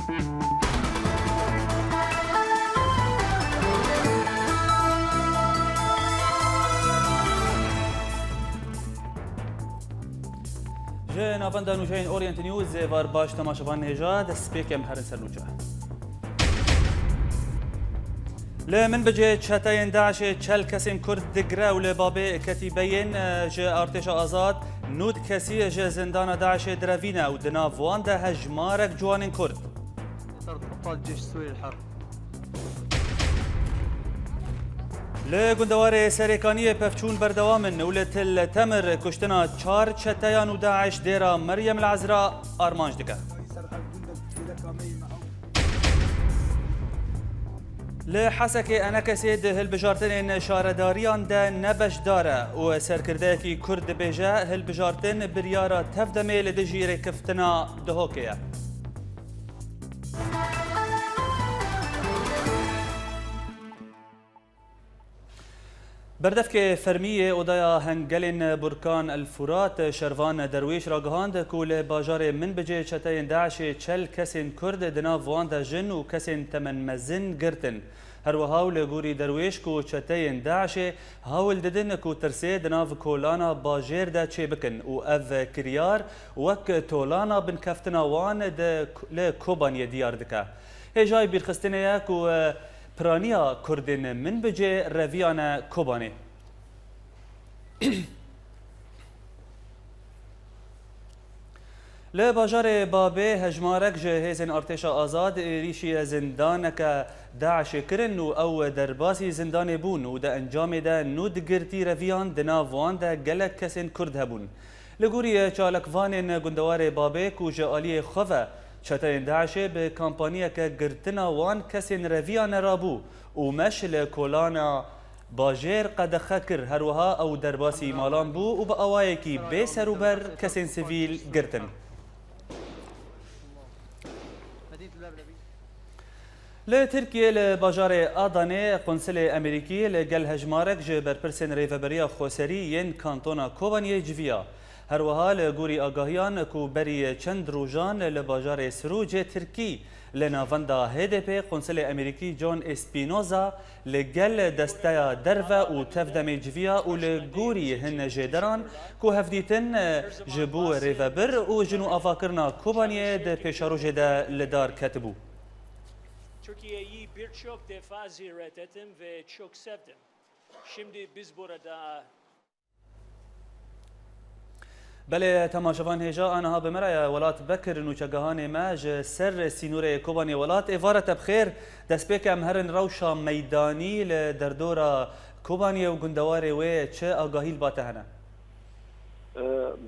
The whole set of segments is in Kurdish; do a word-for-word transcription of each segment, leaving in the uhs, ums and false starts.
Ji navenda nûçeyên Orient News, êvar baş temaşevan hêja, destpêk em herin ser nûçe. Li Minbicê çeteyên DAIŞê çel kesên Kurd digire û li Babê ketîbeyên, e, ji Artêşa Azad nod kesî ji zindana DAIŞê direvîne û di nav wan de hejmarek ciwanên Kurd. Li gundewarê Serêkaniyê pevçûn berdewam in û li Til Temir kuştina çar çeteyan û DAIŞ dêra Meryem El Ezra armanc dike. Li Hesekê ENKSê di hilbijartinên şaredariyan de ne beşdar e û serkirdeyekî Kurd dibêje, hilbijartin biryara tevdemê li dijî rêkeftina Duhokê ye. Berdevkê fermî yê Odaya Hengelên Burkan El Furat Şervan Derwîş ragihand ku li bajarê Minbicê çeteyên DAIŞê çel kesên Kurd, di nav wan de jin û kesên temenmezin, girtin. Her wiha û li gorî Derwêş ku çeteyên DAIŞê hewl didin ku tirsê di nav kolana bajêr de çêbikin û ev kiryar wek tolana binkeftina wan di, li Kobaniyê diyar dike. Hêjayî bîrxistinê ye ku, e, piraniya Kurdên Minbicê reviyane Kobanê. Li bajarê Babê hejmarek ji hêzên Artêşa Azad êrîşî zindaneke DAIŞê kirin û ew derbasî zindanê bûn û di encamê de nod girtî reviyan, di nav wan de gelek kesên Kurd hebûn. Li gorî çalakvanên gundewarê Babê ku ji aliyê xwe ve çeteyên DAIŞê bi kampaniyeke girtina wan kesên reviyane rabû û meş li kolana bajêr qedexe kir, her wiha ew derbasî malan bû û bi awayekî bê serûber kesên sivîl girtin. Li Tirkiyê li bajarê Adanê qunsilê Amerîkî li gel hejmarek ji berpirsên Rêveberiya Xweserî yên Kantona Kobaniyê civiya. Her wiha li gorî agahiyan ku berî çend rojan li bajarê Sirûcê Tirkî li navenda H D P, qunsilê Amerîkî John Espinoza li gel desteya derve û tevdemê civiya û li gorî hin jêderan ku hevdîtin ji bo rêvebir û jin û avakirina Kobaniyê di pêşerojê de li dar ketibû. Türkiye'yi birçok defa ziyaret ettim ve çok sevdim. Şimdi biz burada Belê, temaşevan hêja, aniha bi me re ye Welat Bekir, nûçegihanê me ji ser sînorê Kobaniyê. Welat, êvara te bi xêr. Destpêk em herin rewşa meydanî li derdora Kobaniyê û gundewarê wê, çi agahî li ba te hene? E,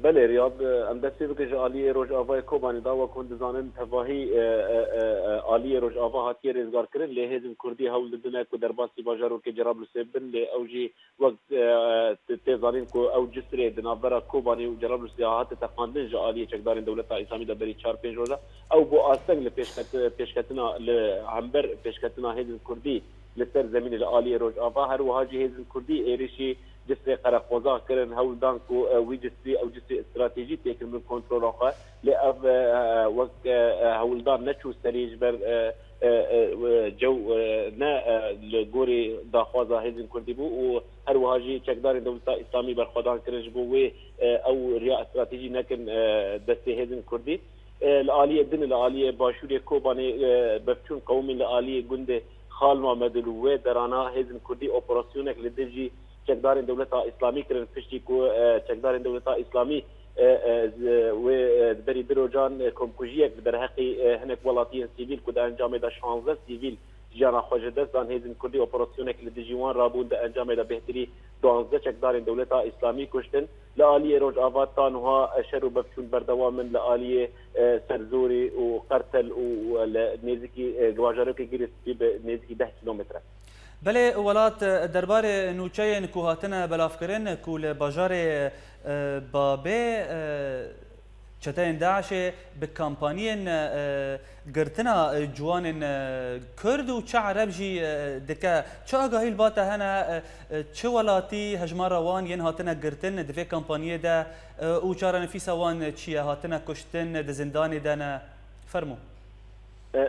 belê Riyad, e, em dest pê bikin ji aliyê Rojavayê Kobanê de. Wek hûn dizanin, tevahî, e, e, e, e, aliyê Rojava hatiye rêzgarkirin, lê hêzên Kurdî hewl didine ku derbasî bajarokê Cerablusê bin, lê ew jî wek, e, tê zanîn ku ew Cisrê di navbera Kobanê û Cerablusê hate teqandin ji aliyê çekdarên Dewleta Îslamî de berî çar pênc roja. Ew bû asteng li pêşket-, pêşketina, li hember pêşketina hêzên Kurdî li ser zemînê li aliyê Rojava. Her wiha jî hêzên Kurdî êrişî Cisrê Qereqoza kirin, hewl dan ku, e, wî Cisrî, ew Cisrê stratejî têkin bin kontrola xwe. Lê ev, e, wek, e, e, hewldan neçû serî ji ber, e, e, e, e, cew, e, ne, e, li gorî daxwaza hêzên Kurdî bû û her wiha jî çekdarên Dewleta Îslamî berxwedan kirin ji bo wê, e, ew riya stratejî nekin, e, destê hêzên Kurdî. E, li aliyê din, li aliyê başûrê Kobanê, e, bevçûn qewimên li aliyê gundê Xal Mamedil û wê derana hêzên Kurdî operasyonek li dijî çekdarên Dewleta Îslamî kirin, piştî ku, e, çekdarên Dewleta Îslamî, e, e, z-, wê, e, berî du rojan, e, komkujiyek li derheqî, e, hinek welatiyên sivîl ku di encamê de şanzdeh sivîl jiyana xwe ji dest dan, hêzên Kurdî operasyonek li dijî wan rabûn, di encamê de bêhtirî duwazdeh çekdarên Dewleta Îslamî kuştin. Li aliyê Rojava ta niha, e, şer û bevçûn berdewam in, li aliyê, e, Serzorî û Qertel û, û li nêzîkî, e, bajarokê Girê Spî bi nêzîkî deh kîlometre. Belê Welat, e, derbarê nûçeyên ku hatine belavkirin ku li bajarê, e, Babê, e, çeteyên DAIŞê bi kampaniyên, e, girtina, e, ciwanên, e, Kurd û çi Ereb jî, e, dike. Çi agahî li ba te hene, e, e, çi welatî hejmara wan yên hatine girtin di vê kampaniyê de, e, û çarenivîsa wan çi ye? Hatine kuştin, di zindanê de ne? Fermo. E,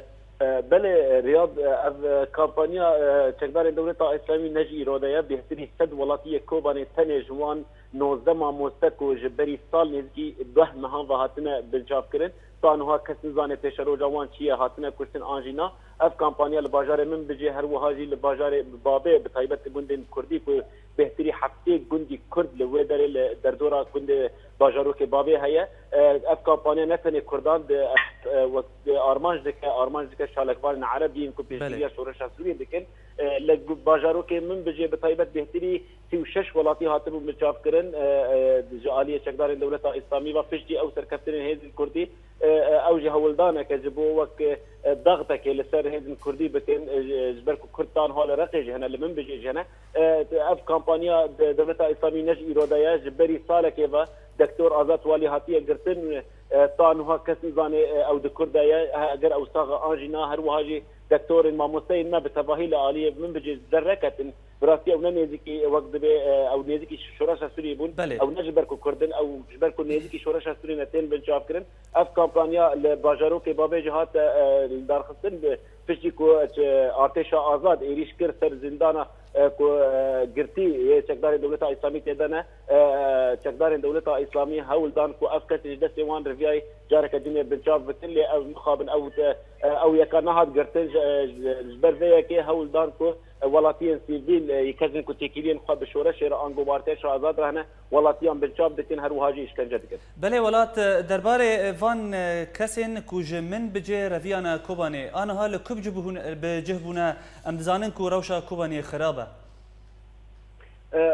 e, belê, e, Riyad, e, ev, e, kampanya, e, çekdarên Dewleta Îslamî ne ji îro de ye. Bêhtirî sed welatiyê Kobanê tenê ji wan nozdeh mamoste ku ji berî sal nêzîkî deh mehan ve hatine binçavkirin, ta niha kes nizane pêşeroja wan çi ye, hatine kuştin an jî na. Ev kampanya li bajarê Minbicê, her wiha jî li bajarê Babê, bi taybet li gundên Kurdî ku bêhtirî heftê gundî Kurd li wê derê li derdora gundê bajarokê Babê heye. E, ev kampanya ne tenê Kurdan di, e, wek, e, armanc dike, armanc dike çalakvanên Ereb yên ku Belê. pêşbîniya şoreşa Sûriyê dikin. E, li gu-, bajarokê Minbicê bi taybet bêhtirî sî û şeş welatî hatibûn binçavkirin, e, e, ji aliyê çekdarên Dewleta Îslamî ve piştî ew serkeftinên hêzên Kurdî, e, e, ew jî hewldaneke ji bo wek, e, daxtekê li ser hêzên Kurdî bikin, e, ji, ji ber ku Kurd tanha li Reqê jî hene, li Minbicê jî hene. E, ev kampanya de-, Dewleta Îslamî ne ji îro de ye, ji berî salekê ve Doktor Azad Walî hatiye girtin, e, ta niha kes nizane, e, ew di kur de ye, he, eger ew sax e an jî na, her wiha jî doktorên, mamosteyên me bi tevahî li aliyê Minbicê derneketin. Bi rastî ew ne nêzîkî wek dibê, e, ew nêzîkî şoreşa Sûriyê bûn. Belê. Ew ne ji ber ku Kurd in, ew ji ber ku nêzîkî şoreşa Sûriyê ne tên binçavkirin. Ev kampanya li bajarokê Babê jî hate, e, lidarxistin, bi piştî ku, e, artêşa azad êrîş kir ser zîndana, e, ku, e, girtî yê çekdarên Dewleta Îslamî tê de ne, e, e, çekdarên Dewleta Îslamî hewl dan ku ev kesên ji destê wan riviyayî careke din ê binçav bikin, lê ev mixabin ew, e, e, ew yeka nehat girtin, ji, e, ji, ji ber vê yekê hewl dan ku, e, welatiyên sivîl, e, yê kesên ku têkiliyên xwe bi şoreşê re ango bi artêşa azad re hene, welatiyan binçav dikin, her wiha jî îşkence dikin. Belê welat, e, derbarê, e, van, e, kesên ku ji Minbicê reviyane Kobanê, aniha li ku bi cih bûne, em dizanin ku rewşa Kobanê xirab e. E, e, e,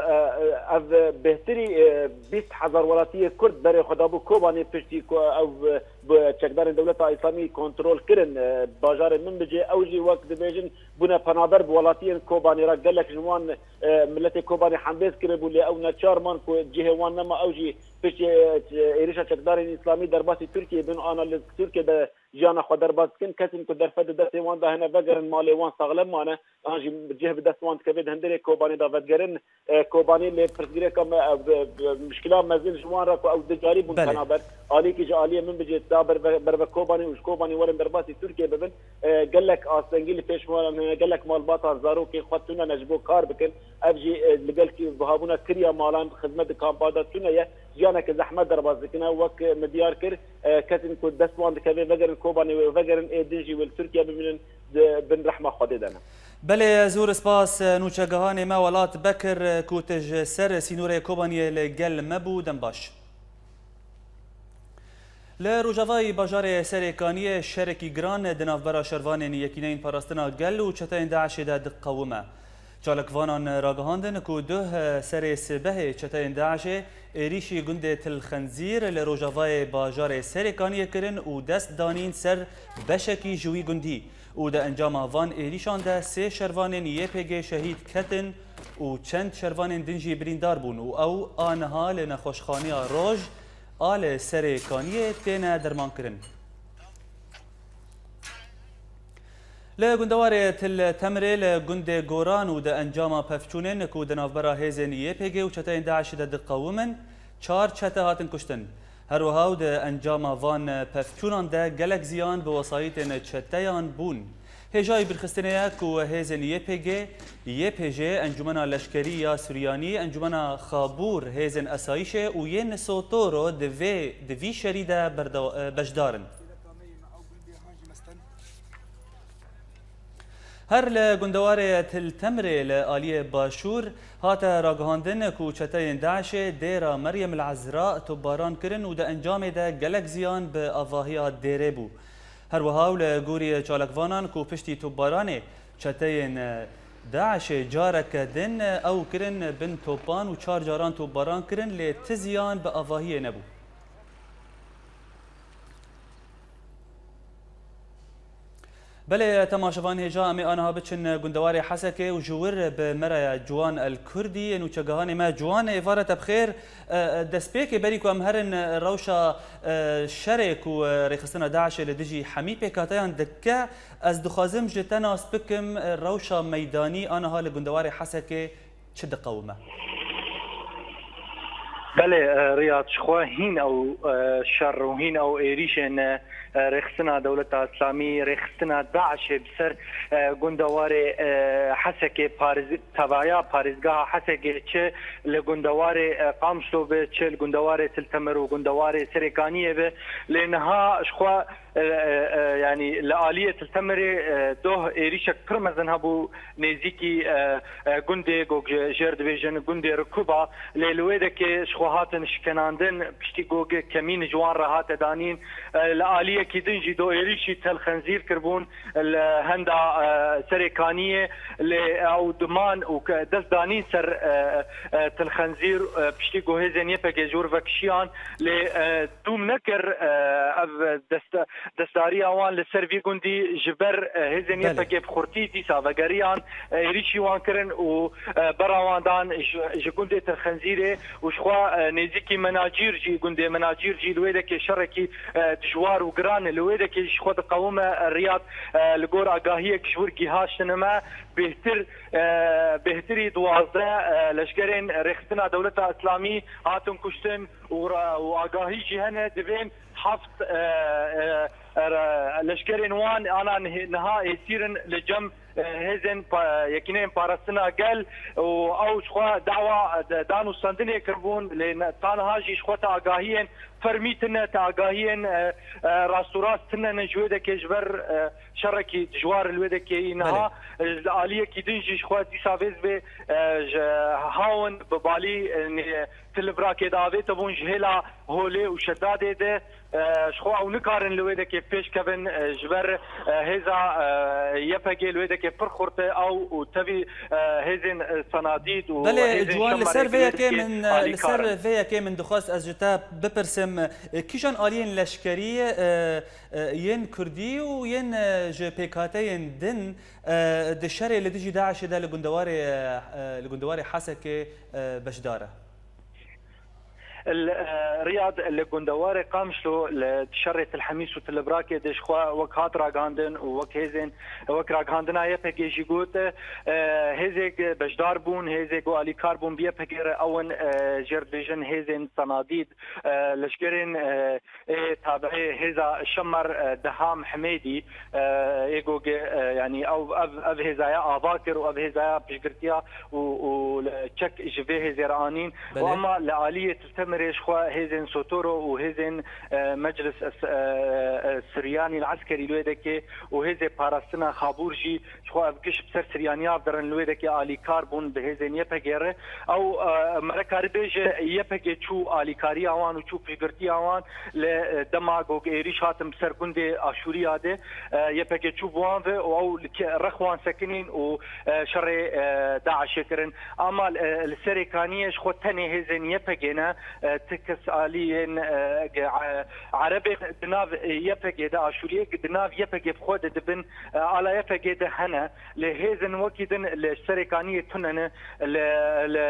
ev bêhtirî, e, bîst hezar welatiyê Kurd berê xwe dabû Kobanê piştî ku ew, e, bi çekdarên Dewleta Îslamî kontrol kirin, e, bajarê Minbicê. Ew jî wek dibêjin bûne penaber bi welatiyên Kobanê re. Gelek ji wan, e, miletê Kobanê hembêz kiribû, lê ew neçar man ku cihê wan nema. Ew jî piştî, e, êrişa çekdarên Îslamî derbasî Tirkiyê bin, ana li Tirkiye de jiyana xwe derbas dikin. Kesên ku derfet di destê wan de hene, vegerin malê wan saxlem mane, an jî cih bi dest wan dikeve. Di hundirê Kobanê de vedigerin, e, Kobanê lê pirsgirêka me, e, bi, bi, mişkila mezin ji wan re ku ew dicarî bûn Belê. penaber. Aliyekî ji aliyê Minbicê da berve, berve Kobanê û ji Kobanê werin derbasî Tirkiye bibin. E, gelek astengî li pêş wan hene, gelek malbatan zarokên xwe tune ne ji bo kar bikin. Ev jî, e, li gel ki-, buhabûna kiriya malan, xizmet di kampa de tune ye. Jiyaneke zehmet derbas dikine. Wek, e, me diyar kir, e, kesên ku dest wan dikeve vegerin Kobanê wê vegerin, ê din jî wê li Tirkiye bimînin, di bin rehma Xwedê de ne. Belê, zor spas, e, nûçegihanê me Welat Bekir, e, ku tu ji ser sînorê Kobaniyê li gel me bû, dem baş. Li rojavayî bajarê Serêkaniyê şerekî giran di navbera şervanên Yekîneyên Parastina Gel û çeteyên DAIŞê de diqewime. Çalakvanan ragihandin ku duh serê sibehê çeteyên DAIŞê êrîşî gundê Til Xenzîr li rojavayê bajarê Serêkaniyê kirin û dest danîn ser beşekî ji wî gundî û di encama van êrîşan de sê şervanên Y P G şehîd ketin û çend şervanên din jî birîndar bûn û ew a niha li nexweşxaneya Roj a li Serê Kaniyê têne dermankirin. Li gundewarê Til Temrê li gundê Goran û di encama pevçûnên ku di navbera hêzên Y P G û çeteyên DAIŞ de diqewimin, çar çete hatin kuştin. Her wiha û di encama van pevçûnan de gelek ziyan bi wesayîtên çeteyan bûn. Hêjayî birxistinê ye ku hêzên Y P G, Y P J, Encûmena Leşkerî ya Suryanî, Encûmena Xabûr, hêzên esayîşê û yên Sotoro di vê, di vî şerî de berdewa-, beşdar in. Her li gundewarê Til Temrê li aliyê başûr hate ragihandin ku çeteyên DAIŞê dêra Meryem El Ezra topbaran kirin û di encamê de gelek ziyan bi avahiya dêrê bû. Her wiha û li gorî çalakvanan ku piştî topbaranê çeteyên DAIŞê careke din ew kirin bin topan û çar caran topbaran kirin, lê ti ziyan bi avahiyê nebû. Belê, temaşevan hêja, em ê aniha biçin gundewarê Hesekê û ji wir bi me re ye Ciwan El Kurdî, nûçegihanê me. Ciwan, êvara te bi xêr. E, e, destpêkê berî ku em herin, e, rewşa, e, şerê ku, e, rêxistina DAIŞê li dijî hemî pêkhateyan dike, ez dixwazim ji te nas bikim, e, rewşa meydanî aniha li gundewarê Hesekê çi diqewime? Belê, e, Riyad, ji xwe hîn ew, e, şer û hîn ew êrîşên, e, e, rêxistina Dewleta Îslamî, rêxistina DAIŞê bi ser, e, gundewarê, e, Hesekê, parêz-, tevaya parêzgeha Hesekê, çi li gundewarê, e, Qamişlo be, çi li gundewarê Til Temir û gundewarê Serêkaniyê be. Lê niha ji xwe, e, e, e, yanî li aliyê Til Temirê, e, doh êrîşek pir mezin hebû nêzîkî, e, e, gundê, ku ji-, jêr dibêjin gundê Rikuba, lê li wê dekê ji xwe hatin şikenandin, piştî ku kemîn ji wan re hate danîn. E, li aliyekî din jî do êrîşî Tel Xenzîr kiribûn li henda, e, Serê Kaniyê, lê ew diman û ke-, dest danîn ser, e, e, Tel Xenzîr, e, piştî ku hêzên Y P G ji wir vekişiyan, lê, e, dûm nekir, e, ev dest-, destdariya wan li ser vî gundî ji ber, e, hêzên Belê. Y P G bi xurtî dîsa vegeriyan, e, êrîşî wan kirin û, e, bera wan dan ji, ji gundê Tel Xenzîrê û ji xwe, e, nêzîkî Menacîr jî, gundê Menacîr jî li wê dekê şerekî, e, dijwar û giran e. Li wê dekê jî ji xwe diqewime, e, Riyad, e, li gor agahiyek ji wir gihaştine me, bêhtir, e, bêhtirî duwazdeh, e, leşkerên rêxistina Dewleta Îslamî hatin kuştin û ra-, û agahî jî hene, divên heft, e, e, e, leşkerên wan ana niha êsîr in li cem, e, hêzên pa-, Yekîneyên Parastina Gel û ew ji xwe dawa de-, danûstandinê kiribûn, lê ne-, ta niha jî ji xwe te agahiyên fermî tune, te agahiyên, e, e, rast û rast tune ne ji wê dekê ji ber, e, şerekî dijwar li wê dekê yî niha, Belê. e, li aliyekî din jî ji xwe dîsa vê zibê, e, ji hawin bi balî, e, nê-, Til Brakê de avête bûn ji hêla Holê û Şedadê de, e, ji xwe ew nikarin li wê dekê pêş kevin, e, ji ber, e, hêza, e, Y P G li wê dekê pir xurt e, ew û tevî, e, hêzên, e, Senadîd û Belê, hêzên Ciwan, li Şemmerê ser vê yekê min, e, li ser vê yekê min dixwest ez ji te bipirsim, e, kîjan aliyên leşkerî, e, e, yên Kurdî û yên, e, ji pêkhateyên din, e, di şerê li dijî DAIŞê de li gundewarê, e, e, li gundewarê Hesekê, e, beşdar e? Li, e, Riyad, li gundewarê Qamişlo, li şerê Til Hemîs û Til Brakê de ji xwe wek hat ragihandin û wek hêzên, wek ragihandina Y P G jî got, e, hêzê ku beşdar bûn, hêzê ku alîkar bûn bi Y P G re, ew in, e, jêr dibêjin hêzên Senadîd, e, leşkerên, e, ê tabiê hêza Şemmer, e, Deham Hemêdî, e, ê ku ge-, e, yanî ew, ev, ev hêzaya ava kir û ev hêzaya piştgirtiya û, û li çek ji vê hêzê re anîn. Belê. Û ema li aliyê Til Temirê ji xwe hêzên Sotoro û hêzên, e, Meclis, e, e, Siryanî li Eskerî li wê dekê û hêzê parastina Xabûr jî ji xwe ev giş bi ser Siryaniya dirin, li wê dekê alîkar bûn bi hêzên Y P G re. Ew, e, mere karî bêje Y P G çû alîkariya wan û çû piştgirtiya wan li, e, dema ku êrîş hatin bi ser gundê Aşûriya de, e, Y P G çû bi wan ve û ew li ke-, rex wan sekinîn û, e, şerê, e, DAIŞê kirin. Ama, e, li Serê Kaniyê ji xwe tenê hêzên Y P G ne, e, ti kes aliyên, e, ge-, e, Erebên di nav, e, Y P G de, Aşûriyê di nav Y P G bi xwe de dibin, e, ala Y P G de hene. Lê hêzên wekî din li Serê Kaniyê tune ne, li, li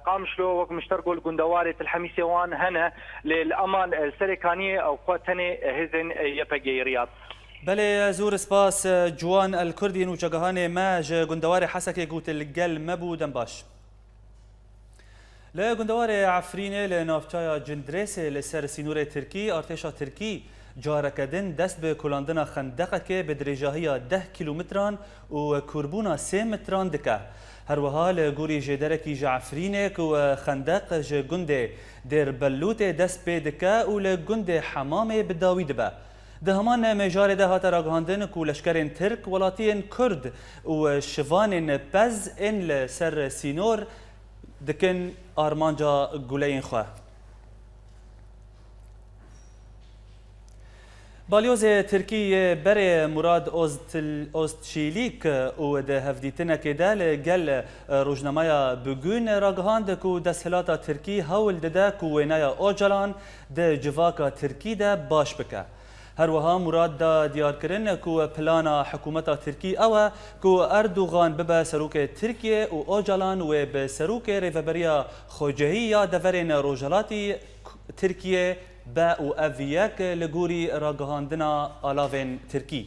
Qamişlo wek min ji te re got li gundewarê Til Hemîsê wan hene, lê li ema li Serê Kaniyê ew xwe tenê hêzên Y P G'ê Riyad. Belê, zûr spas, Ciwan El Kurdî, nûçegihanê me ji gundewarê Hesekê ku tu li gel me bû, dem baş. Li gundewarê Efrînê li navçeya Cindirêsê li ser sînorê Tirkî, artêşa Tirkî careke din dest bi kulandina xendeqekê bi dirêjahiya deh kîlometran û kûrbûna sê metran dike. Her wiha li gorî jêderekî ji Efrînê ku xendeq ji gundê Dêrbelûtê dest pê dike û li gundê Hemamê bi dawî dibe. Di heman mêjarê de hate ragihandin ku leşkerên Tirk welatiyên Kurd û şivanên pez ên li ser sînor dikin armanca guleyên xwe. Balyozê Tirkî yê berê Murad Oztil-, Ozçîlîk û di hevdîtinekê de li gel rojnameya Bugün ragihand ku desthilata Tirkî hewl dide ku wêneya Ocalan di civaka Tirkî de baş bike. Her wiha Murad da diyarkirin ku plana hikûmeta Tirkî ew e ku Erdogan bibe serokê Tirkiyê û Ocalan wê bi serokê Rêveberiya Xwecihî ya Deverên Rojhilatî Tirkiyê be û ev yek li gorî ragihandina alavên Tirkî.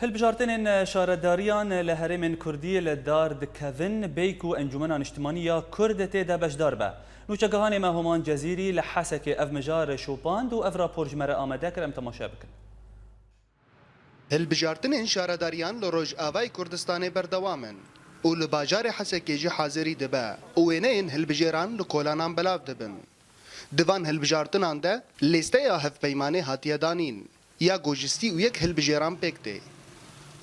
Hilbijartinên şaredariyan li herêmên Kurdî li dar dikevin, bêyî ku Encûmena Niştimanî ya Kurd tê de beşdar be. Nûçegihanê me Homan Cezîrî li Hesekê ev mijar şopand û ev rapor ji me re amade kir, em temaşe bikin. Hilbijartinên şaredariyan li Rojavayê Kurdistanê berdewam in û li bajarê Hesekê jî hazirî dibe û wêneyên hilbijêran li kolanan belav dibin. Di van hilbijartinan de lîsteya hevpeymanê hatiye danîn, ya ku ji sî û yek hilbijêran pêk tê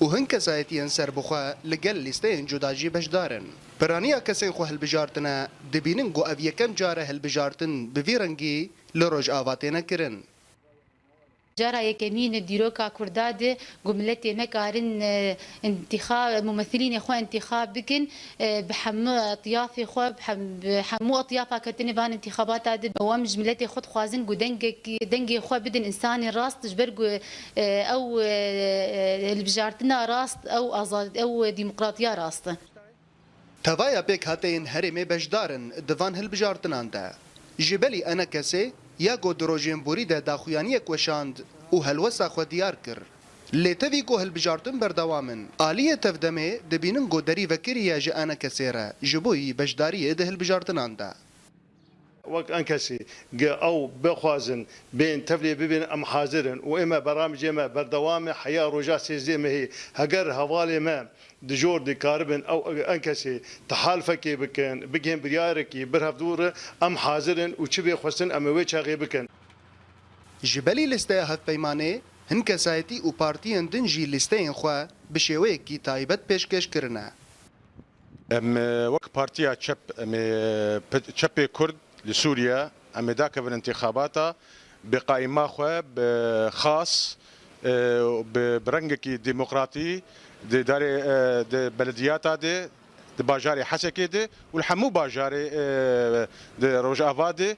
û hin kesayetiyên serbixwe li gel lîsteyên cuda jî beşdar in. Piraniya kesên xwe hilbijartine dibînin ku ev yekem car e hilbijartin bi vî rengî li Rojava têne kirin. Cara yekemîn dîroka Kurda de ku miletê nekarin, e, intîxa-, mumethilînê xwe intîxab bikin, e, bi hemû etyafê xwe, bi hem-, bi hemû etyafa ketine van intîxabata de, û em ji miletê xwe dixwazin ku dengek-, dengê xwe bidin însanên rast, ji ber ku, e, ew, e, e, hilbijartina rast, ew azad-, ew demokratiya rast e. Tevaya pêkhateyên herêmê beşdar in di van hilbijartinan de. Ji belî ENKSê ya ku di rojên borî de daxuyaniyek weşand û helwesta xwe diyar kir. Lê tevî ku hilbijartin berdewam in, aliyê tevdemê dibînin ku derî vekirî ye ji ENKSê re, ji bo yî beşdariyê di hilbijartinan de. Wek ENKSê, ge ew bixwazin bên tevlê bibin, em hazir in û ê me, beramijê me berdewam e heya roja sêzdeh mehê. Heger hevalê me di jor dikaribin ew ENKSê tihalfekê bikin, bigihên biryarekî berhevdûr, em hazir in û çi bê xwestin em ê wê çaxê bikin. Ji belî lîsteya hevpeymanê, hin kesayetî û partiyên din jî lîsteyên xwe bi şêweyekî taybet pêşkêş kirine. Em, e, wek Partiya Çep, em ê, pe-, Çepê Kurd li Sûriye, em ê dakevin intixabata bi qaîma xwe, bi xas, e, bi, bi rengekî demokratî di darê, e, di belediyata de, di bajarê Hesekê de û li hemû bajarê, e, di Rojava de.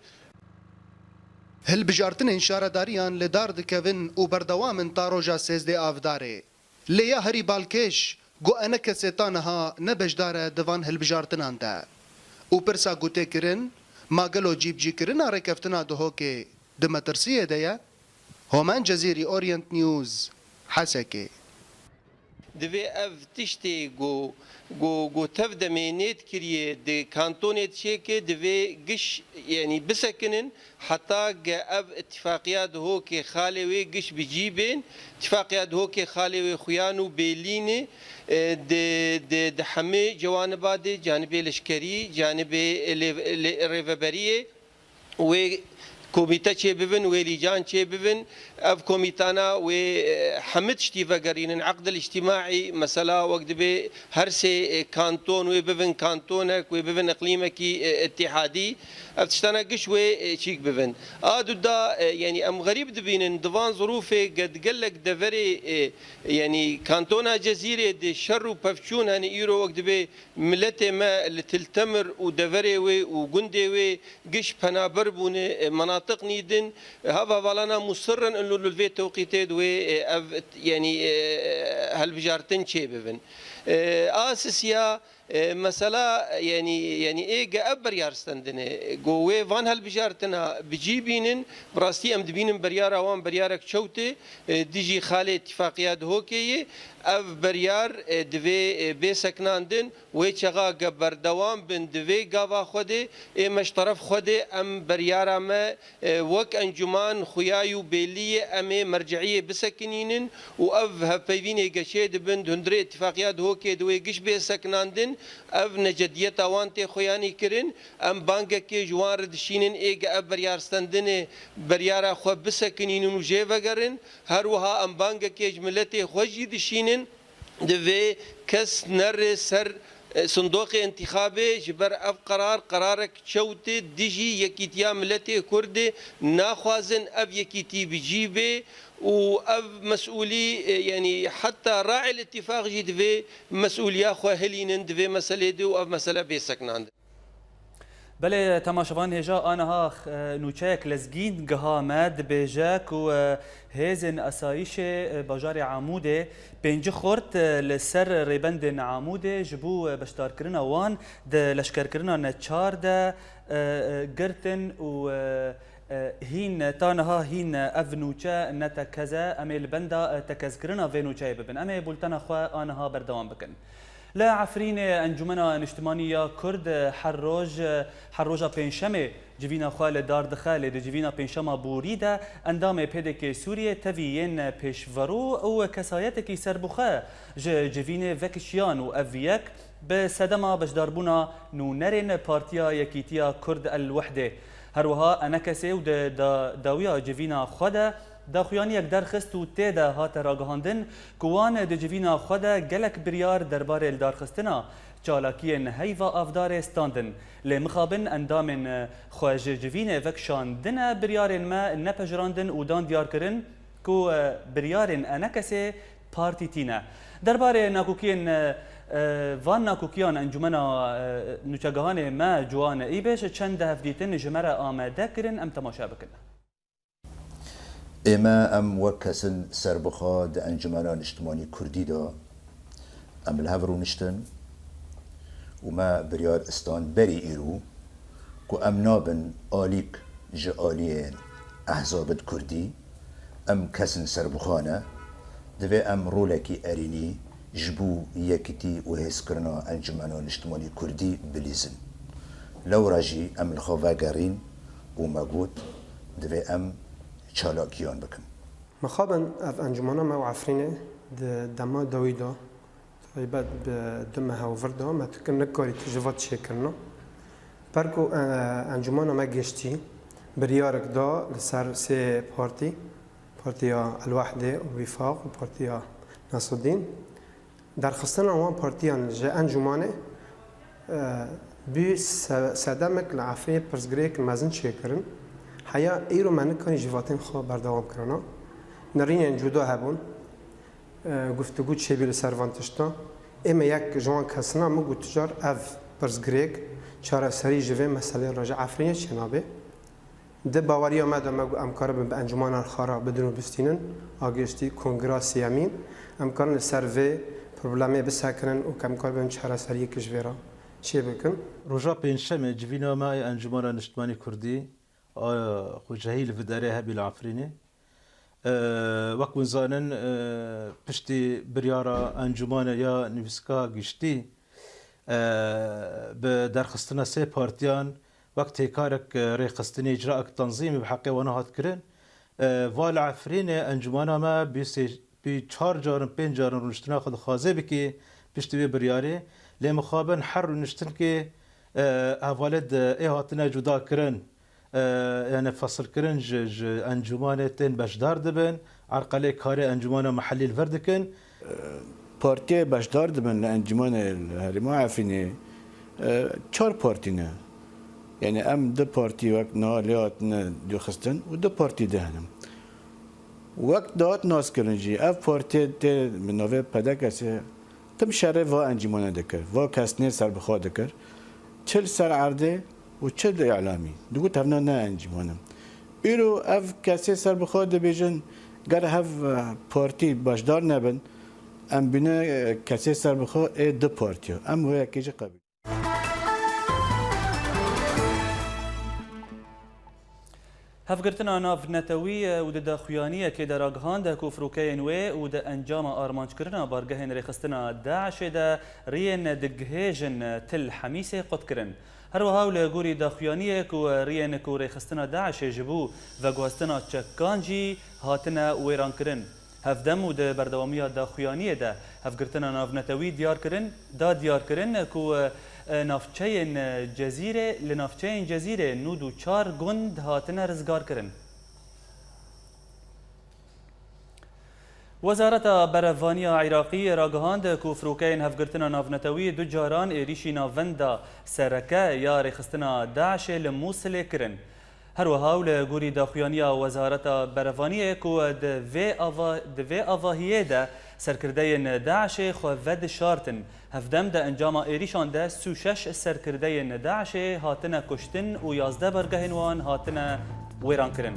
Hilbijartinên şaredariyan li dar dikevin û berdewam in ta roja sêzdeh Avdarê. Lê ya herî balkêş, ku ENKSê ta niha ne beşdar e di van hilbijartinan de. Û pirsa ku tê kirin, ma gelo cîbicîkirina rêkeftina Duhokê di metirsiyê de ye? Homan Cezîrî, Orient News, Hesekê. Divê ev tiştê ku, ku, ku tev demê nêt kiriye di kantonê çêke, divê giş, yanî bisekinin, heta ge ev îtifaqiya Duhokê xalê wê giş bi cî bên. Îtifaqiya Duhokê xalê wê xuyan û bêlî ne, e, di, di, di hemî cewaniba de, canibê leşkerî, canibê lê-, lê-, rêveberiyê, wê komîte çêbibin, wê lîcan çêbibin. Ev komîtana wê, e, hemî tiştî vegerînin, eqdil îctîmaî, mesela wek dibê her sê, e, kanton wê bibin kantonek, wê bibin iqlîmekî, e, îtîhadî. Ev tiştana giş wê, e, çîk bibin. A duda, e, yanî em xerîb dibînin, di van zirûfê ge-, gelek deverê, e, yanî kantona Cezîrê de şer û pevçûn hene, îro wek dibê miletê me li Til Temir û deverê wê û gundê wê giş penaber bûne, e, menatiq nî din, e, hev hevalana musir in, ilo li vê tewqîtê di wê, e, ev, yanî, e, hilbijartin çêbibin. E, a sisiya, e, mesela, yanî, yanî ê ge ev beryar stendine, go wê van hilbijartina bi cî bînin, bi rastî em dibînin beryara wan beryarek çewt e, e, dijî xalê îtifaqiya Duhokê ye. Ev beryar, e, divê, e, bê sekinandin. Wê çaxa ge berdewam bin di vê gava xwe de, ê me ji teref xwe de em beryara me, e, wek encûman xuyayî û bêlî ye, em ê merciyê bisekinînin û ev hevpeyvînê ge çêdibin di hundirê îtifaqiya Duhokê de wê giş bê sekinandin, ev necediyeta wan tê xuyanî kirin. Em bangekê ji wan re dişînin, ê ge ev beryar stendinê, beryara xwe bisekinînin û jê vegerin. Her wiha em bangekê ji miletê xwe jî dişînin. Divê kes nere ser, e, sindoqê întîxabê, ji ber ev qerar, qerarek çewt e dijî yekîtiya miletê Kurd e. Naxwazin ev yekîtî bi cî bê û ev mesûlî, e, yanî heta Rael Îtîfaq jî divê mesûliya xwe hilînin di vê meselê de û ev mesele bê sekinandin. Belê, temaşevan hêja, aniha, e, nûçeyek lezgîn giha me, dibêje ku, e, hêzên asayîşê, e, bajarê Amûdê pêncî xort, e, li ser rêbendên Amûdê ji bo, e, beşdarkirina wan di leşkerkirina neçar de, e, e, girtin û, e, Hîn, ta niha hîn ev nûçe ne tekez e. Em ê li benda tekezkirina vê nûçeyê bibin. Em ê bultena xwe a niha berdewam bikin. Li Efrînê Encûmena Niştimanî ya Kurd her roj, her roja Pêncşemê civîna xwe li dar dixe, lê di civîna Pêncşema borî de endamê P D K Sûriyê tevî yên pêşverû û kesayetekî serbixwe ji civînê vekişiyan û ev yek bi sedema beşdarbûna nûnerên Partiya Yekîtiya Kurd El Wehdê, her wiha Enekesê û di da-, dawiya civîna xwe de daxuyaniyek derxist û tê de hate ragihandin ku wan di civîna xwe de gelek biryar derbarê lidarxistina çalakiyên heyva avdarê standin. Lê mixabin endamên xwe ji civînê vekişandine biryarên me nepejirandin û dan diyarkirin ku, e, biryarên Enekesê partîtî ne. Derbarê nakokiyên, e, e, van nakokiyan Encûmena, e, Nûçegihanê me Ciwan Îbeş çend hevdîtin ji me re amade kirin, em temaşe bikin. Ê me, em wek kesin serbixwe di Encûmena Niştimanî Kurdî de em li hev rûniştin û me biryar stand berî îro ku em nabin alîk ji aliyê ehzabid kurdî, em kesin serbixwe ne, divê em rolekî erênî ji bo yekîtî û hêzkirina Encûmena Niştimanî Kurdî bilîzin. Lewra jî em li xwe vegerîn û me got, divê em çalakiyan bikin. Mixabin ev encûmana me û Efrînê di dema dawî de, taybet bi du meha û vir de, me tu nikarî tişt ji va çêkirina. Ber ku, e, encûmana me giştî biryarek da li ser sê partî, Partiya El Wehdê û Wîfaq û Partiya Nasreddîn. Derxistina wan partiyan ji encûmanê, e, bû se-, sedemek li Efrînê pirsgirêk mezin çêkirin. Heya îro me nikarî ji vatên xwe berdewam kirina. Nerînên cuda hebûn. E, guftûgû çêbû li ser van tiştan. Ê me yek ji wan kesina min got, tu car ev pirsgirêk çareserî ji vê meselê re ji Efrînê çênabe. Di baweriya me de me got, em karibin bi encûmana xwe re bidin û bistînin, a giştî kongra sêyemîn, em karin li ser vê problemê bisekinin û em karibin çareseriyek ji vê re çêbikin. Roja Pêncşemê civîna me yê Encûmana Niştimanî Kurdî, a, xwecehî li vê derê hebî li Efrînê. E, wek hûn zanin, e, piştî biryara encûmanê ya nivîska giştî, e, bi derxistina sê partiyan wek têkarek, e, rêxistinê, îcraek tanzîmî bi heqê wan hat kirin. E, va li Efrînê encûmana me bî sê, bî çar carin, pênc carin rûniştina xwe dixwaze bikî piştî wê biryarê. Lê mixabin her rûniştinkê, e, hevalê di ê hatine cuda kirin. E, yani fesilkirin ji, ji encûmanê tên beşdar dibin, erqelê karê encûmana mehellî li vir dikin. Partiyê beşdar dibin li encûmanê li herêma Efrînê, e, çar partî ne. Yani em du partî wek niha lê hatine dûxistin û du partî di hene. Wek dihat naskirin jî, ev partiyê tê bi navê P D K S, tim şerê va encîmane dikir, va kesnê serbixwe dikir, çi li ser erdê û çi di îlamî. Digot, hevna ne encîman in. Îro ev kesê serbixwe dibêjin, ger hev, e, partî beşdar nebin, em bîne, e, kesê serbixwe ê du partiya. Em wê yekê jî qebîl. Hevgirtina navnetewî û di daxuyaniyekê de ragihand ku firokeyên wê û di encama armanckirina bargehên rêxistina DAIŞê de riyên digihêjin Til Hemîsê qut kirin. Her wiha û li gorî daxuyaniyê ku riyên ku rêxistina DAIŞê ji bo veguhestina çekan jî hatine wêrankirin. Hevdem û di berdewamiya daxuyaniyê de hevgirtina navnetewî diyar kirin, da diyar kirin ku, e, navçeyên, e, Cezîrê, li navçeyên Cezîrê nod û çar gund hatine rizgarkirin. Wezareta Berevaniya Iraqî ragihand ku firokeyên hevgirtina navnetewî du caran êrîşî navenda sereke ya rêxistina DAIŞê li Mûsilê kirin. Her wiha û li gorî daxuyaniya Wezareta Berevaniyê ku di vê ava-, di vê avahiyê de serkirdeyên DAIŞê xwe vedişartin, hevdem di encama êrîşan de sî û şeş serkirdeyên DAIŞê hatine kuştin û yazdeh bargehên wan hatine wêrankirin.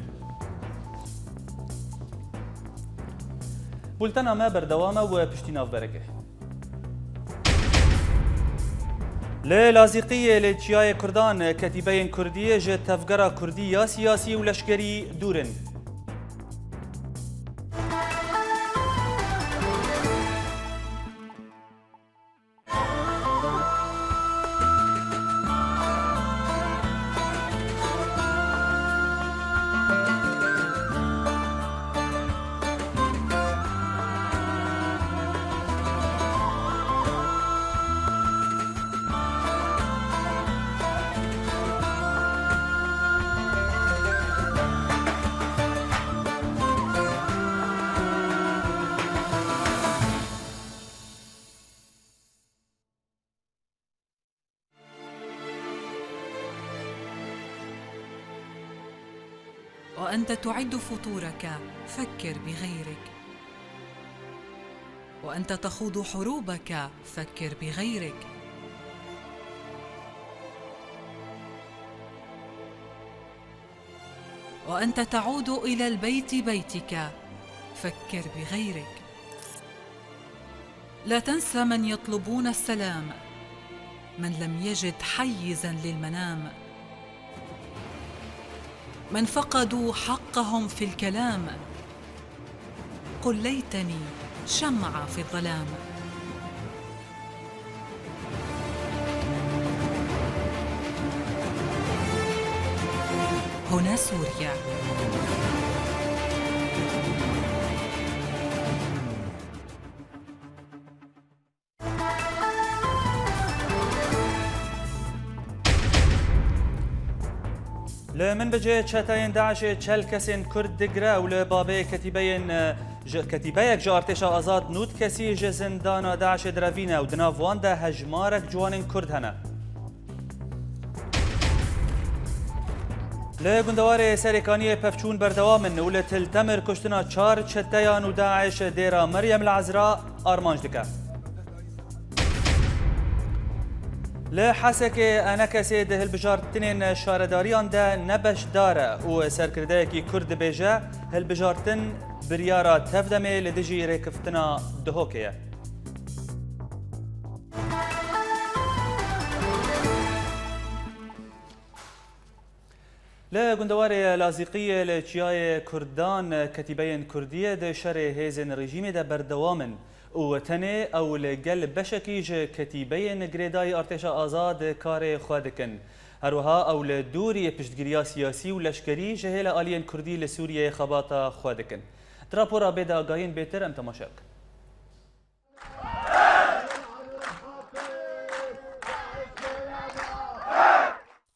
Bultena me berdewam e û piştî navberekê. Li Lazîqiyê li Çiyayê Kurdan ketîbeyên Kurdî ji tevgera Kurdî ya siyasî û leşkerî dûr in. وأنت تعد فطورك، فكر بغيرك. وأنت تخوض حروبك، فكر بغيرك. وأنت تعود إلى البيت بيتك، فكر بغيرك. لا تنسى من يطلبون السلام، من لم يجد حيزا للمنام، من فقدوا حقهم في الكلام. قل ليتني شمعة في الظلام. هنا سوريا. Li Minbicê çeteyên DAIŞê çel kesên Kurd digire û li babê ketîbeyên, e, ji, ketîbeyek ji Artêşa Azad nod kesî ji zindana DAIŞê direvîne û di nav wan de hejmarek ciwanên Kurd hene. Li gundewarê Serêkaniyê pevçûn berdewam in û li Til Temir kuştina çar çeteyan û DAIŞ dêra Meryem li Ezra armanc dike. Li Hesekê enekesê di hilbijartinên şaredariyan de ne beşdar e û serkirdeyekî Kurd dibêje, hilbijartin biryara tevdemê li dijî rêkeftina Duhokê ye. Li gundewarê Lazîqiyê li Çiyayê Kurdan ketîbeyên Kurdî di şerê hêzên rejîmê de berdewam in û tenê ew li gel beşekî ji ketîbeyên girêdayî Artêşa Azad karê xwe dikin. Her wiha ew li dûrî piştgiriya siyasî û leşkerî ji hêla aliyên Kurdî li Sûriyeyê xebata xwe dikin. Di rapora bê de agahiyên bêtir em temaşe bikin.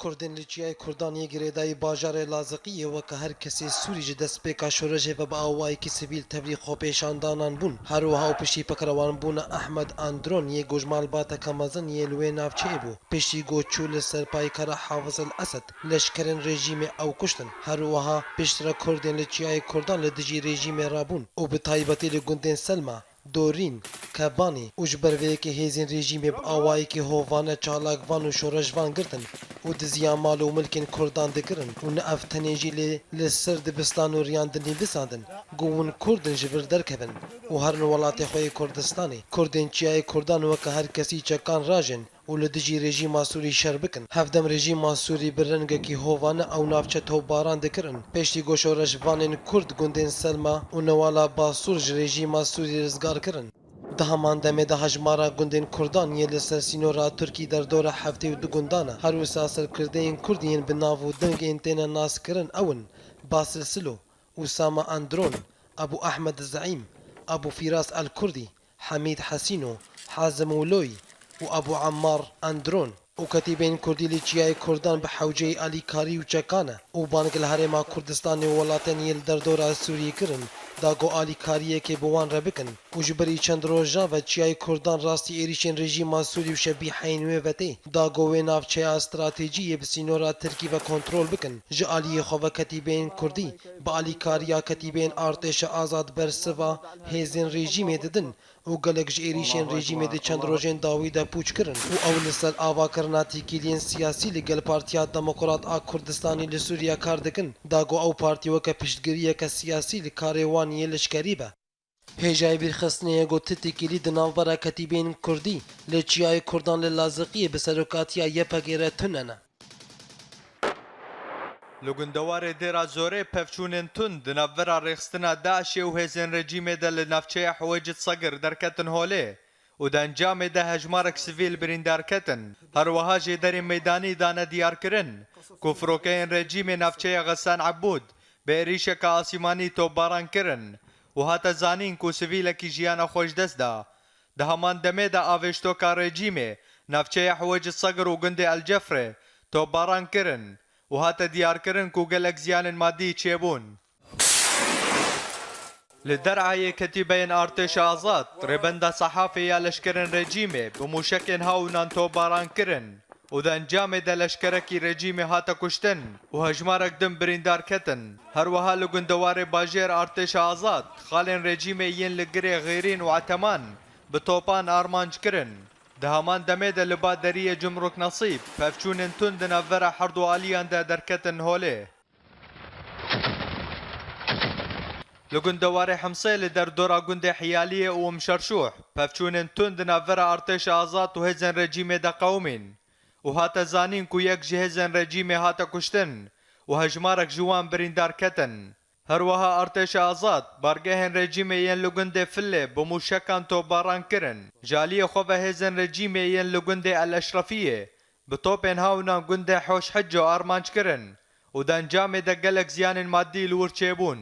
Kurdên li Çiyayê Kurdan yê girêdayî bajarê Laziqiyê weke her kesê Sûrî ji destpêka şoreşê ve bi awayekî sivîl tevlî xwepêşandanan bûn. Her wiha û piştî pekrewanbûna Ehmed Andron yê ku ji malbateke mezin yê li wê navçeyê bû, piştî ku çû li ser paykara Hafiz El Esed, leşkerên rejîmê ew kuştin. Her wiha piştre Kurdên li Çiyayê Kurdan li dijî rejîmê rabûn û bi taybetî li gundên Selma, Dorîn, Kebanî û ji ber vê yekê hêzên rejîmê bi awayekî hovane çalakvan û şoreşvan girtin û diziya mal û milkên Kurdan dikirin û ne ev tenê jî lê li ser dibistan û riyan dinivîsandin ku hûn Kurd in ji vir derkevin û herin welatê xwe yê Kurdistanê. Kurdên Çiyayê Kurdan weke her kesî çekan rajin û li dijî rejîma Sûrî şer bikin. Hevdem rejîma Sûrî bi rengekî hovane ew navçe topbaran dikirin. Piştî ku şoreşvanên Kurd gundên Selma û Newala Basûr ji rejîma Sûrî rizgar kirin, di heman demê de hejmara gundên Kurdan yê li ser sînora Tirkî derdora heftê û du gundan e. Her wisa serkirdeyên Kurd yên bi nav û deng ên têne naskirin ew in: Basil Silo, Usama Andron, Abu Ahmed Zeîm, Abu Firas El Kurdî, Hemîd Hesîno, Hazim Wiloyî û Abu Ammar Andron û ketîbên Kurdî li Çiyayê Kurdan bi hewceyî alîkarî û çekan e û bang li Herêma Kurdistanê û welatên yê li derdora Sûriyê kirin, da ku alîkariyekê bi wan re bikin û ji berî çend rojan ve Çiyayê Kurdan rastî êrîşên rejîma Sûrî û şebîheyên wê ve tê, da ku wê navçeya stratejî yê bi sînora Tirkî ve kontrol bikin. Ji aliyê xwe ve ketîbeyên Kurdî bi alîkariya ketîbeyên Artêşa Azad bersiva hêzên rejîmê didin û gelek ji êrîşên rejîmê di çend rojên dawî de pûç kirin û ew li ser avakirina têkiliyên siyasî li gel Partiya Demokrat a Kurdistanê li Sûriye kar dikin, da ku ew partî weke piştgiriyeke siyasî li karê wan yê leşkerî be. Hêjayê bîrxistinê ye ku ti têkilî di navbera ketîbên kurdî li çiyayê kurdan li Laziqiyê bi serokatiya Y P G'ê re tune ne. Li gundewarê Dêra Zorê pevçûnên tund di navbera rêxistina DAIŞê û hêzên rejîmê de li navçeya Hiwêcid Segir derketin holê û di encamê de hejmarek sivîl birîndar ketin. Her wiha jêderên meydanî dane diyarkirin ku firokeyên rejîmê navçeya Xesan Ebûd bi êrîşeke asîmanî topbaran kirin û hate zanîn ku sivîlekî jiyana xwe ji dest da. Di heman demê de avêştoka rejîmê navçeya Hiwêcid Segir û gundê El Cefrê topbaran kirin û hate diyarkirin ku gelek ziyanên madî çêbûn. Li Der'ayê ketîbeyên Artêşa Azad rêbenda Sehafê ya leşkerên rejîmê bi mûşekên hawnan topbaran kirin û di encamê de leşkerekî rejîmê hate kuştin û hejmarek din birîndar ketin. Her wiha li gundewarê bajêr Artêşa Azad xalên rejîmê yên li Girê Xêrîn û Eteman bi topan armanc kirin. Di heman demê de li ba deriyê Cumruk Nesîb pevçûnên tund di navbera herdu aliyan de derketin holê. Li gundewarê Himsê li derdora gundê Hiyaliyê û Umşerşûh pevçûnên tund di navbera Artêşa Azad û hêzên rejîmê de qewimîn û hate zanîn ku yek ji hêzên rejîmê hate kuştin û hejmarek ji wan birîndar ketin. Her wiha Artêşa Azad bargehên rejîmê yên li gundê Filê bi mûşekan topbaran kirin. Ji aliyê xwe ve hêzên rejîmê yên li gundê El Eşrefiyê bi topên hawnan gundê Hoş Hicco armanc kirin û di encamê de gelek ziyanên madî li wir çêbûn.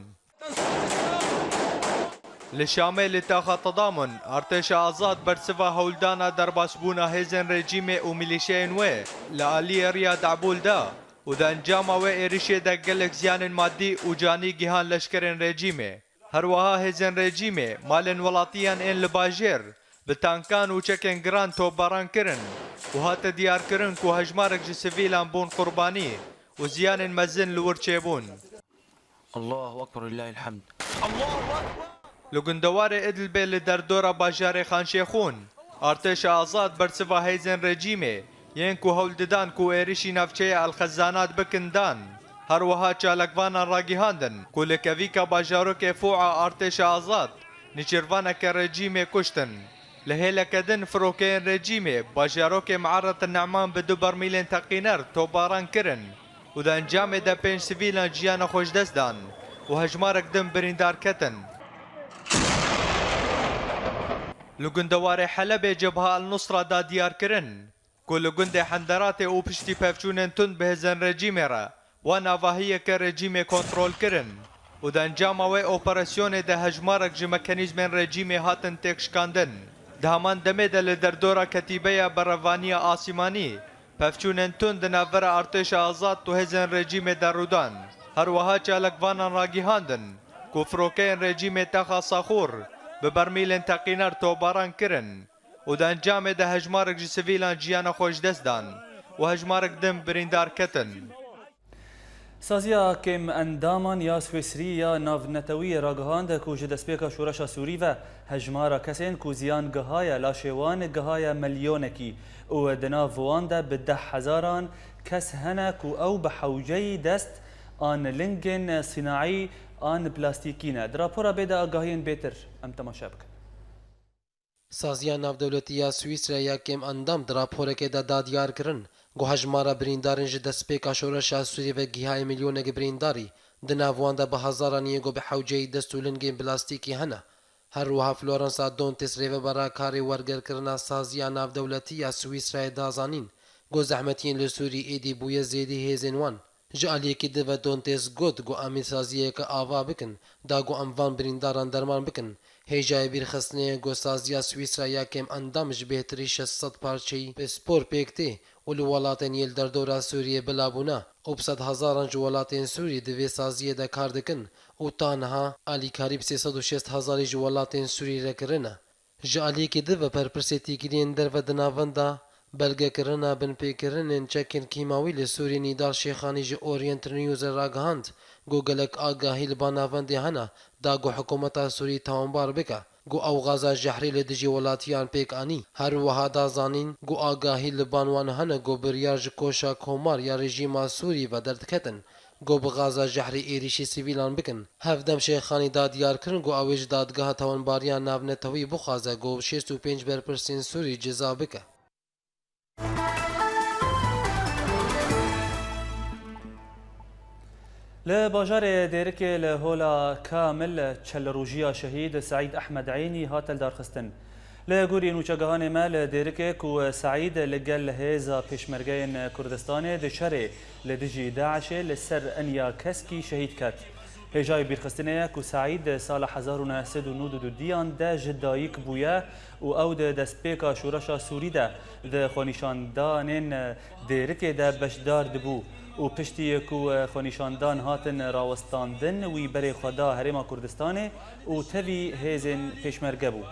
Li Şamê li taxa Tedamun, Artêşa Azad bersiva hewldana derbasbûna hêzên rejîmê û milîşeyên wê li aliyê Riyad Ebûl da û di encama wê êrişê de gelek ziyanên madî û canî gihan leşkerên rejîmê. Her wiha hêzên rejîmê malên welatiyan ên li bajêr bi tankan û çekên giran topbaran kirin û hate diyarkirin ku hejmarek ji sivîlan bûn qurbanî û ziyanên mezin li wir çêbûn. Allahu Ekber, lillahil hamd. Li gundewarê Idlibê li derdora bajarê Xanşêxûn, Artêşa Azad bersiva hêzên rejîmê yên ku hewl didan ku êrişî navçeya El Xezanat bikin dan. Her wiha çalakvanan ragihandin ku li kevîka bajarokê Fû'a Artêşa Azad nîçirvaneke rejîmê kuştin. Li hêleke din firokeyên rejîmê bajarokê Me'eret Ne'man bi du bermîlên teqîner topbaran kirin û di encamê de pênc sivîlan jiyana xwe ji dest dan û hejmarek din birîndar ketin. Li gundewarê Helebê Cebha El Nusra da diyarkirin ku li gundê Henderatê û piştî pevçûnên tund bi hêzên rejîmê re wan avahiyeke rejîmê kontrol kirin û di encama wê operasyonê de hejmarek ji mekanîzmên rejîmê hatin têkşikandin. Di heman demê de li derdora Ketîbeya Berevaniya Asîmanî pevçûnên tund di navbera Artêşa Azad û hêzên rejîmê de rûdan. Her wiha çalakvanan ragihandin ku firokeyên rejîmê taxa Saxûr bi bermîlên teqîner topbaran kirin û di encamê de hejmarek ji sivîlan jiyana xwe ji dest dan û hejmarek din birîndar ketin. Saziya kêm endaman ya Swîsrî ya navnetewî ragihand ku ji destpêka şoreşa Sûrî ve hejmara kesên ku ziyan gihaye laşê wan gihaye milyonekî û di nav wan de bi deh hezaran kes hene ku ew bi hewceyî dest an lingên sînaî an plastîkî ne. Di rapora bê de agahiyên bêtir em temaşe bikin. Saziya Navdewletî ya Swîsreyê ya kêm endam di raporekê de da diyar kirin ku hejmara birîndarên ji destpêka şoreşa Sûriyê ve gihaye milyonek birîndarî, di nav wan de bi hezaran yên ku bi hewceyî dest û lingên plastîkî hene. Her wiha Florensa Dontes rêvebera karê wergerkirina Saziya Navdewletî ya Swîsreyê da zanîn ku zehmetiyên li Sûrî êdî bûye zêdî hêzên wan. Ji aliyekî din ve Dontes got ku em ê saziyeke ava bikin, da ku em van birîndaran derman bikin. Hêjayê bîrxistinê ye ku saziya Swîsra ya kêm endam ji bêhtirî şeş sed parçeyî pispor pêk tê û li welatên yê li derdora Sûriyê bila bûne û bi sed hezaran ji welatên Sûrî di vê saziyê de kar dikin û ta niha alîkarî bi sê sed û şêst hezarî ji welatên Sûrî re kirine. Ji aliyekî din ve berpirsê têkiliyên derve di navenda belgekirina binpêkirinên çekên kîmawî li Sûriyê Nîdar Şêxanî ji Orient News re ragihand ku gelek agahî li ba navendê hene da ku hikûmeta Sûrî tawanbar bike ku ew gaza jehrî li dijî welatiyan pêk anî. Her wiha da zanîn ku agahî li ban wan hene ku biryar ji koşa komar ya rejîma Sûrî ve derdiketin ku bi gaza jehrî êrîşî sivîlan bikin. Hevdem Şêxanî da diyar kirin ku ew ê ji dadgeha tawanbariya navnetewî bixwaze ku şêst û pênc berpirsên Sûrî ceza bike. Li bajarê Dêrikê li Hola Kamil çelrojiya şehîd Seîd Ehmed Eynî hate lidarxistin. Li gorî nûçegihanê me li Dêrikê ku Seîd li gel hêza Pêşmergeyên Kurdistanê di şerê li dijî DAIŞê li ser eniya keskî şehîd ket. Hêjayî bîrxistinê ye ku Seîd di sala hezar û neh sed û nod û du diyan de ji dayik bûye û ew di destpêka şoreşa Sûrî de di xwenîşandanên Dêrikê de beşdar dibû û piştî ku xwenîşandan hatin rawestandin, wî berê xwe da Herêma Kurdistanê û tevî hêzên Pêşmerge bû.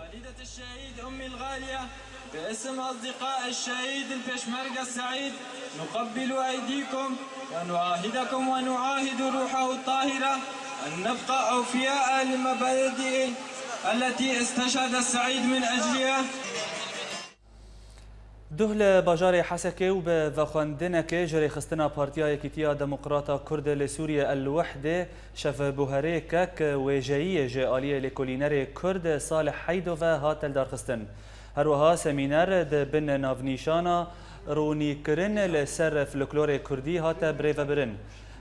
باسم أصدقاء الشهيد البيشمركة السعيد، نقبل أيديكم ونعاهدكم ونعاهد روحه الطاهرة أن نبقى أوفياء لمبادئ التي استشهد السعيد من أجلها. Duh li bajarê Hesekê û bi vexwendinekê ji rêxistina Partiya Yekîtiya Demokrata Kurd li Sûriyê El Wehdê şevbuherêkek wêjeyiyê ji aliyê lêkolînerê Kurd Salih Heydo ve hate lidarxistin. Her wiha semîner di bin navnîşana Rûnîkirin li ser folklorê Kurdî hate birêvebirin.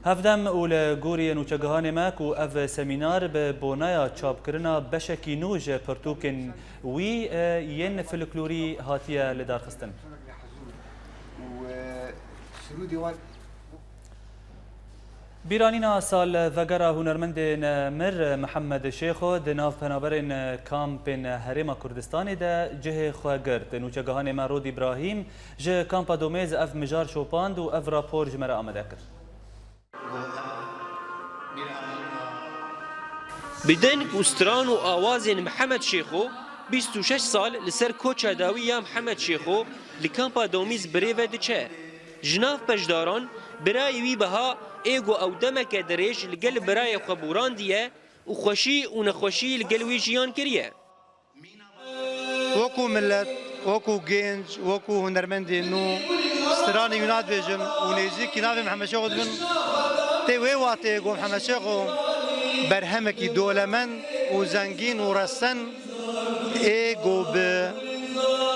Hevdem û li gorî nûçegihanê me ku ev semînar bi boneya çapkirina beşekî nû ji pirtûkên wî, e, yên folklorî hatiye lidarxistin. Bîranîna salvegera hunermendên mir Mihemed Şêxo di nav penaberên kampên Herêma Kurdistanê de cihê xwe girt. Nûçegihanê me Rod Îbrahîm ji kampa Domêz ev mijar şopand û ev rapor ji me re amade kir. Bi deng û stran û awazên Mihemed Şêxo, bîst û şeş sal li ser koça dawî ya Mihemed Şêxo li kampa Domîz birêve diçe. Ji nav beşdaran, birayê wî biha ê ku ew demeke dirêj li gel birayê xwe borandiye û xweşî û nexweşî li gel wî jiyan kiriye. Wekû milet, wekû genc, wekû hunermendên nû, stranê wî nadibêjin û nêzîkî navê Mihemed Şêxo dibin. Tê wê wateyê ku Mihemed Şêxo berhemekî dolemend û zengîn û resen ê ku bi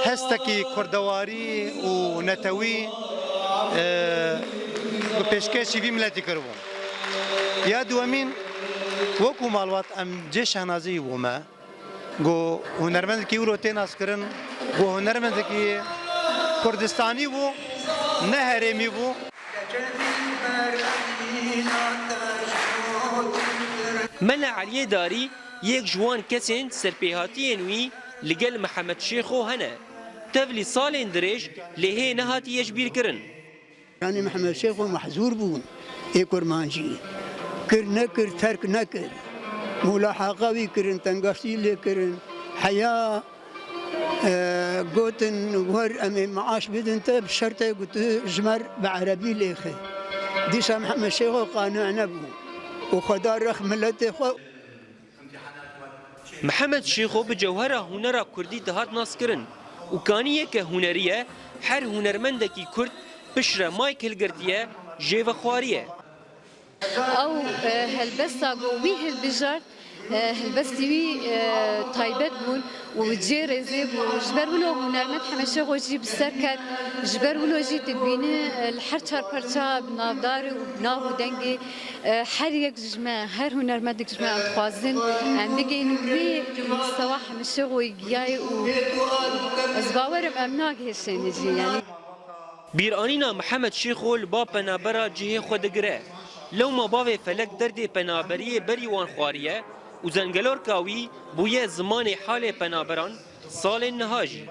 hestekî kurdewarî û netewî, e, bi pêşkêşî vî miletî kiribû. Ya duwemîn, wekû malbat em cê şehnaziyê bûme. Ku hunermendekî wilo tê naskirin, ku hunermendekî Kurdistanî bû, ne herêmî bû. Mela Eliyê Darî yek ji wan kesên serpêhatiyên wî li gel Mihemed Şêxo hene. Tevlî salên dirêj lê hê nehatiye jibîrkirin. Yanî Mihemed Şêxo mehzûr bûn ê kurmancî. Kir nekir, terk nekir. Mulahaqa wî kirin, tengaştî lê kirin. Heya, e, gotin, wer em ê maaş bidin te, bi şertê ku tu ji me re bi erebî lêxe. Dîsa Mihemed Şêxo qane nebû û xwe da rex miletê xwe. Mihemed Şêxo bi cewhera hunera kurdî dihat naskirin û kaniyeke hunerî ye, her hunermendekî kurd piştre mayk hilgirtiye, jê ve xwariye. Ew, e, helbesta ku wî hilbijart, e, helbestî wî, e, taybet bûn û cê rêzê bû. Ji ber wilo hunermend Hemed Şêxo jî bi ser ket, ji ber wilo jî tu dibînî, e, li her çar perça bi navdar û bi nav û dengê E, her yek ji me, her hunermendek ji me em dixwazin, em bigihînin wî mistewa Hemed Şêxo yê giyayê û ez bawer im em nagihişêne jî, yanî. Bîranîna Mihemed Şêxo li ba penabera cihê xwe digire. Lewma bavê Felek derdê penaberiyê berî wan xwariye û zengelorka wî bûye zimanê halê penaberan salên niha jî.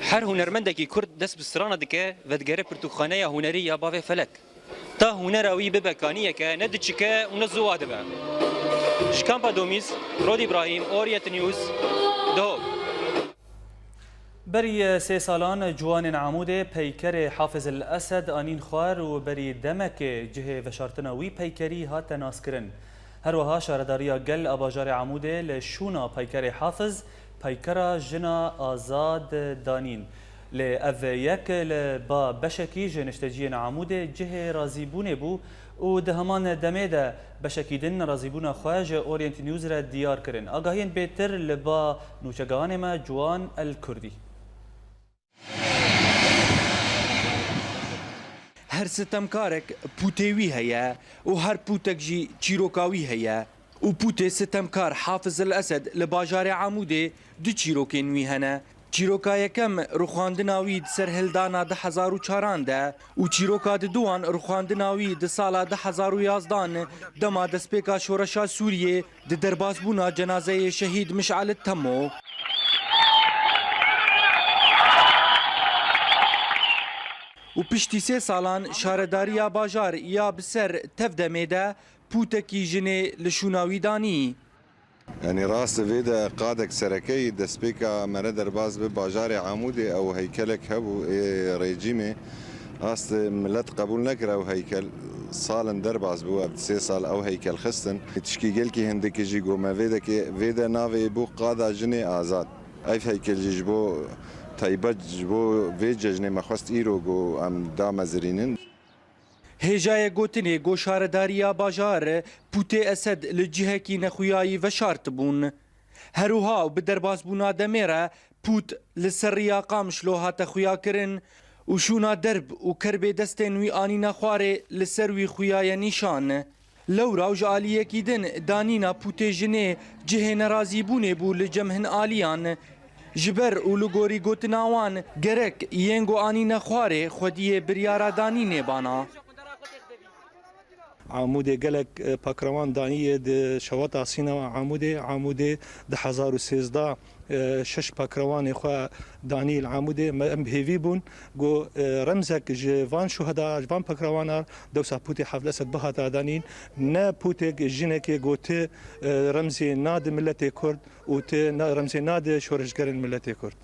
Her hunermendekî kurd dest bi strana dike, vedigere pirtûkxaneya hunerî ya bavê Felek. Ta hunera wî bibe kaniyeke ne diçike û ne ziwa dibe. Ji kampa Domîz, Rod Îbrahîm, Orient News, Duhok. Berî sê salan ciwanên Amûdê peykerê Hafiz El Esed anîn xwar û berî demekê cihê veşartina wî peykerî hate naskirin. Her wiha Şaredariya Gel a bajarê Amûdê li şûna peykerê Hafiz peykera Jina Azad danîn. Lê ev yek li ba beşekî ji nişteciyên Amûdê cihê razîbûnê bû Û di heman demê de beşekî din nerazîbûna xwe ji Orient News re diyar kirin. Agahiyên bêtir li ba nûçegihanê me Ciwan El Kurdî. Her sitemkarek pûtê wî heye û her pûtek jî çîroka wî heye. Û pûtê sitemkar Hafiz El Esed li bajarê Amûdê du çîrokên wî hene. Çîroka yekem rûxandina wî di serhildana du hezar û çaran de û çîroka diduwan rûxandina wî di sala du hezar û yazdan, dema destpêka şoreşa Sûriyê, di derbasbûna cenazeyê şehîd Mişal Temo. Û piştî sê salan şaredariya bajar ya bi ser tevdemê de pûtekî jinê li şûna wî danî. Yanî rast e, vê de qadek sereke yî destpêka mere derbas bi bajarê Amûdê ew heykelek hebû ê rejîmê. Rast e, milet qebûl nekir ew heykel. Salin derbas bû, ev sê sal ew heykel xistin. Tişkî gelkî hindikî jî got me vê de ke, vê de navê bû qada jinê azad. Ev heykel jî ji bo taybet, ji bo vê cejnê me xwest îro got em damezirînin. Hêjayê gotinê got şaredariya bajar pûtê Esed li cihekî nexuyayî veşartibûn. Her wiha û bi derbasbûna demê re pût li ser riya Qamişlo hate xuyakirin û şûna derb û kerbê destên wî anîne xwarê li ser wî xuyaye nîşan. Lewra û ji aliyekî din danîna pûtê jinê cihê nerazîbûnê bû li cem hin aliyan. Ji ber û li gorî gotina wan gerek yên ku anîne xwarê xwediyê biryara danînê bana. Amûdê gelek, e, pakrewan daniye di şewata sînema Amûdê. Amûdê du hezar û sêzdeh, e, şeş pakrewanê xwe danî li Amûdê. Me, em bi hêvî bûn ku, e, remzek ji van şuheda, ji van pakrewana dewsa pûtê Hafil Esed bihata danîn. Ne pûtek jinekê ku ti, e, remzê nadi miletê Kurd û ti na-, remzê nadi şoreşgerên miletê Kurd.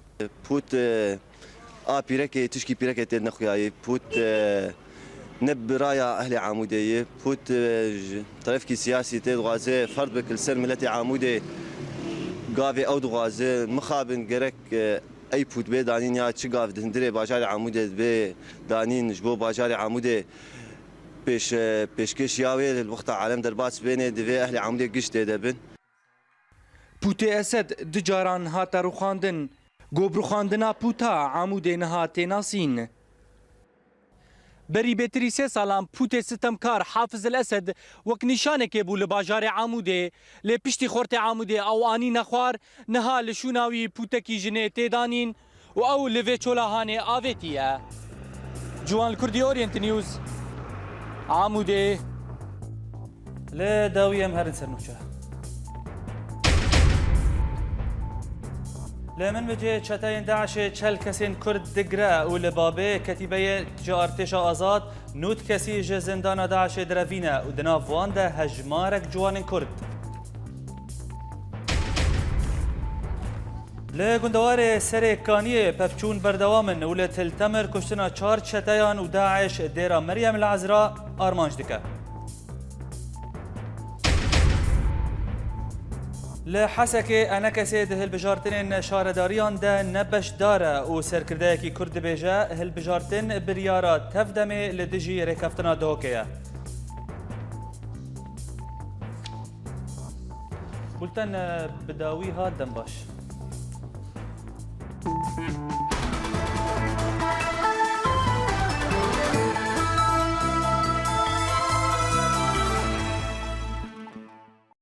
Pût, e, a pîrekê, tişkî pîrekê tê nexuyayî. Pût, e, ne bi raya ehlê Amûdê yî. Pût, e, ji terefkî siyasî tê dixwaze ferd bike li ser miletê Amûdê. Gavê ew dixwaze. Mixabin gerek, e, ey pût bê danîn ya çi gav di hundirê bajarê Amûdê bê danîn ji bo bajarê Amûdê pêş, e, pêşkêş ya wê li wexta alem derbas bênê divê ehlê Amûdê giş tê de bin. Pûtê Esed du caran hate rûxandin. Go bi rûxandina pûta Amûdê niha tê nasîn. Berî bêtirî sê salan pûtê sitemkar Hafiz El Esed wek nîşanekê bû li bajarê Amûdê. Lê piştî xortê Amûdê ew anîne xwar, niha li şûna wî pûtekî jinê tê danîn û ew li vê çolahanê avêtiye. Ciwan Kurdî, Orient News, Amûdê. Li dawî em herin ser nûçe. Li Minbicê çeteyên DAIŞê çel kesên Kurd digire û li babê ketîbeyê ji artêşa azad nod kesî ji zindana DAIŞê direvîne û di nav wan de hejmarek ciwanên Kurd. Li gundewarê Serê Kaniyê pevçûn berdewam in û li Til Temir kuştina çar çeteyan û DAIŞ dêra Meryem li Ezra armanc dike. Li Hesekê ENKSê di hilbijartinên şaredariyan de ne beşdar e û serkirdeyekî Kurd dibêje, hilbijartin biryara tevdemê li dijî rêkeftina Duhokê ye. Bulten, e, bi dawî hat, dem baş.